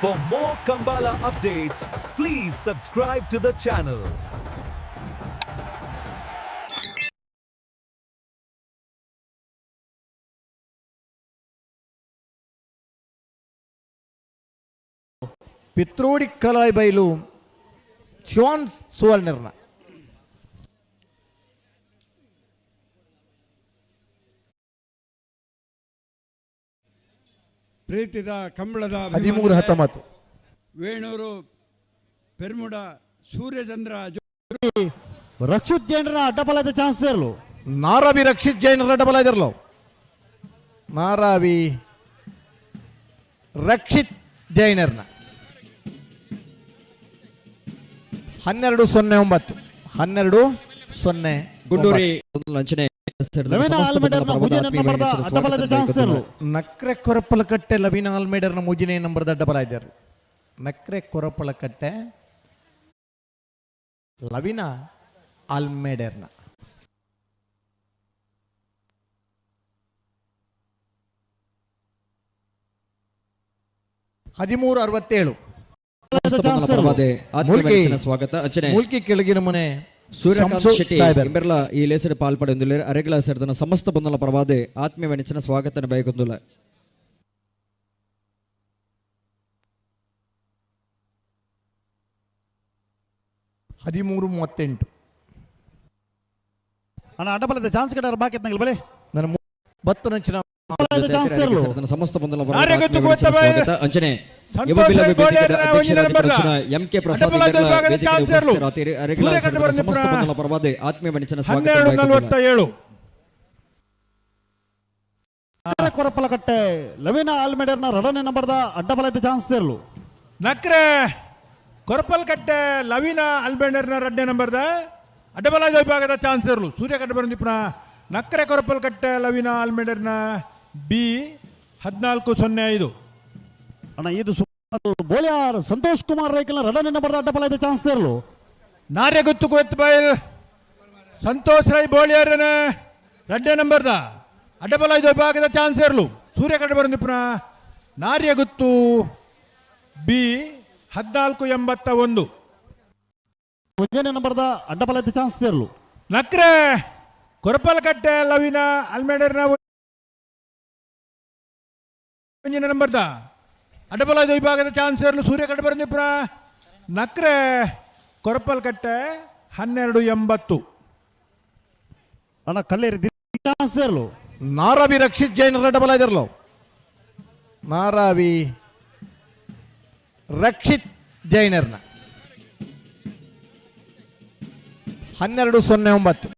For more Kambala updates, please subscribe to the channel. Pitrodi Kalaibail Shivan ಸುವರ್ಣರ್ನ. ಪ್ರೀತಿದ ಕಂಬಳದ 13 19. ವೇಣೂರು ಪೆರ್ಮುಡ ಸೂರ್ಯಚಂದ್ರ. ರಕ್ಷಿತ್ ಜೈನರ ಅಡ್ಡಪಲದ ಚಾನ್ಸ್ ದೇರ್ಲು. ನಾರಾವಿ ರಕ್ಷಿತ್ ಜೈನರ ಡಬಲ್ ಆಗಿರಲು. ನಾರಾವಿ ರಕ್ಷಿತ್ ಜೈನರ್ನ. 12-09, 12-0. ಗುಂಡೂರಿ ಲಂಚನೆ. ರವೀನಾ ಆಲ್ಮೇಡರ್ನ ಮುಜಿನ ನಂಬರ್ದ ಅಡ್ಡಪಲದ ಚಾನ್ಸ್ ದೇರ್ಲು. ನಕ್ರೆ ಕೊರಪಲಕಟ್ಟೆ ಲವೀನ ಆಲ್ಮೇಡರ್ನ ಮುಜಿನೇ ನಂಬರ್ದ ಡಬಲ್ ಆಗಿದ್ದಾರೆ. ನಕ್ರೆ ಕೊರಪಲಕಟ್ಟೆ ಲವಿನ ಆಲ್ಮೇಡರ್ನ. 13-67. ಸ್ವಾಗತ ಅಂಚನೆ ಮೂಲ್ಕಿ ಕೆಳಗಿನ ಮನೆ ಸೂರ್ಯಕಾಂತ್ ಶಂಸು ಶೆಟ್ಟಿ ಸಾಹೇಬರ್. ಇಂಬೆರ್ಲ ಈ ಲೇಸಡ್ ಪಾಲ್ಪಡೆಂದುಲ್ಲೆರ್. ಅರೆಗ್ಲ ಸೇರ್ದನ ಸಮಸ್ತ ಬಂಧುಲ ಪರವಾದೆ ಆತ್ಮೀಯ ನೆಚ್ಚಿನ ಸ್ವಾಗತನ ಬಯಕೊಂದುಲ್ಲ. 13-38. ಅಣ್ಣ, ಅಡ್ಡಪಲದ ಚಾನ್ಸ್ ಕಡೆ ಬಾಕಿ ನಂಗೆ ಬಲೆ. ನನ್ನ ಬತ್ತನಂಚಿನ ಚಾನ್ಸ್ ದೇರ್ಲು. ಸೇರ್ದನ ಸಮಸ್ತ ಬಂಧುಲ ಪರವಾದ ನಾರ್ಯಗುತ್ತು ಆತ್ಮೀಯ ನೆಚ್ಚಿನ ಕೋಟಬಾಯಿ. ಸ್ವಾಗತ ಅಂಚನೆ ಸಂತೋಷ್ ಯುವ ಬಿಲ್ಲವ ರೈ ವೇದಿಕೆದ ಗೋಳಿಯರ ಅಧ್ಯಕ್ಷರಾದ ಒಂಜಿನ ಪಡಚಿನ ಎಂ ಕೆ ಪ್ರಸಾದ್ ಅಡ್ಡಪಲದ ಇಂಬೆರ್ಲ ವಿಭಾಗದ ವೇದಿಕೆಗೆ ಚಾನ್ಸ್ ದೇರ್ಲು. ಉಪಸ್ಥಿತರಾತಿರಿ. ಅರೆಗ್ಲ ಸೂರ್ಯಕಾಂತ್ ಸೇರ್ದನ ಬರನಿಪ್ರ ಸಮಸ್ತ ಬಂಧುಲ ಪರವಾದೆ ಆತ್ಮೀಯ ನೆಚ್ಚಿನ ಸ್ವಾಗತ ಹನ್ನೆರಡು ಬಯಕೊಂದುಲ್ಲ. ನಲವತ್ತ ಏಳು. ಕೊರಪಲಕಟ್ಟೆ ಲವೀನಾ ಆಲ್ಮೇಡರ್ನ ರಡನೆ ನಂಬರ್ದ ಅಡ್ಡಪಲದ ಚಾನ್ಸ್ ದೇರ್ಲು. ನಕ್ರೆ ಕೊರಪಲ್ಕಟ್ಟೆ ಲವೀನ ಅಲ್ಬೇಂಡರ್ನ ರಡ್ಡೆ ನಂಬರ್ದ ಅಡ್ಡಬಲಾಜ ವಿಭಾಗದ ಚಾನ್ಸರ್ಲು. ಸೂರ್ಯಕಂಠ ಬಂದಿಪ್ಪನ ನಕ್ರೆ ಕೊರಪಲ್ಕಟ್ಟೆ ಲವೀನ ಆಲ್ಮೇಡರ್ನ ಬಿ 14-05. ಅಣ್ಣ, ಇದು ಬೋಳಿಯಾರ್ ಸಂತೋಷ್ ಕುಮಾರ್ ರೈಕಲ್ನ ರಡನೆ ನಂಬರ್ದ ಅಡ್ಡಪಲದ ಚಾನ್ಸ್ ದೇರ್ಲು. ನಾರ್ಯಗುತ್ತು ಕೊತ್ತಬೈಲ್ ಸಂತೋಷ್ ರೈ ಬೋಳಿಯರನ ರಡ್ಡೆ ನಂಬರ್ದ ಅಡ್ಡಬಲಾಜ ವಿಭಾಗದ ಚಾನ್ಸರ್ಲು. ಸೂರ್ಯಕಂಠ ಬಂದಿಪ್ಪನ ನಾರ್ಯಗುತ್ತು ಬಿ 14-81. ಒಂಜನೇ ನಂಬರ್ದ ಅಡ್ಡಪಲದ ಚಾನ್ಸ್ ದೇರ್ಲು. ನಕ್ರೆ ಕೊರಪಲ್ಕಟ್ಟೆ ಲವಿನ ಅಲ್ಮೇಡರ್ನ ಒಂಜಿನ ನಂಬರ್ದ ಅಡ್ಡಬಲಾಜ ವಿಭಾಗದ ಚಾನ್ಸರ್ಲು. ಸೂರ್ಯಕಟ್ಟೆ ಬರಂದಿಪ್ರ ನಕ್ರೆ ಕೊರಪಲ್ಕಟ್ಟೆ 12-80. ಅಣ್ಣ, ಕಲ್ಲೇರಿ ಚಾನ್ಸ್ ದೇರ್ಲು. ನಾರಾವಿ ರಕ್ಷಿತ್ ಜೈನರ ಡಬಲ್ ಆಗಿರಲು. ನಾರಾವಿ ರಕ್ಷಿತ್ ಜೈನರ್ನ. 12-09.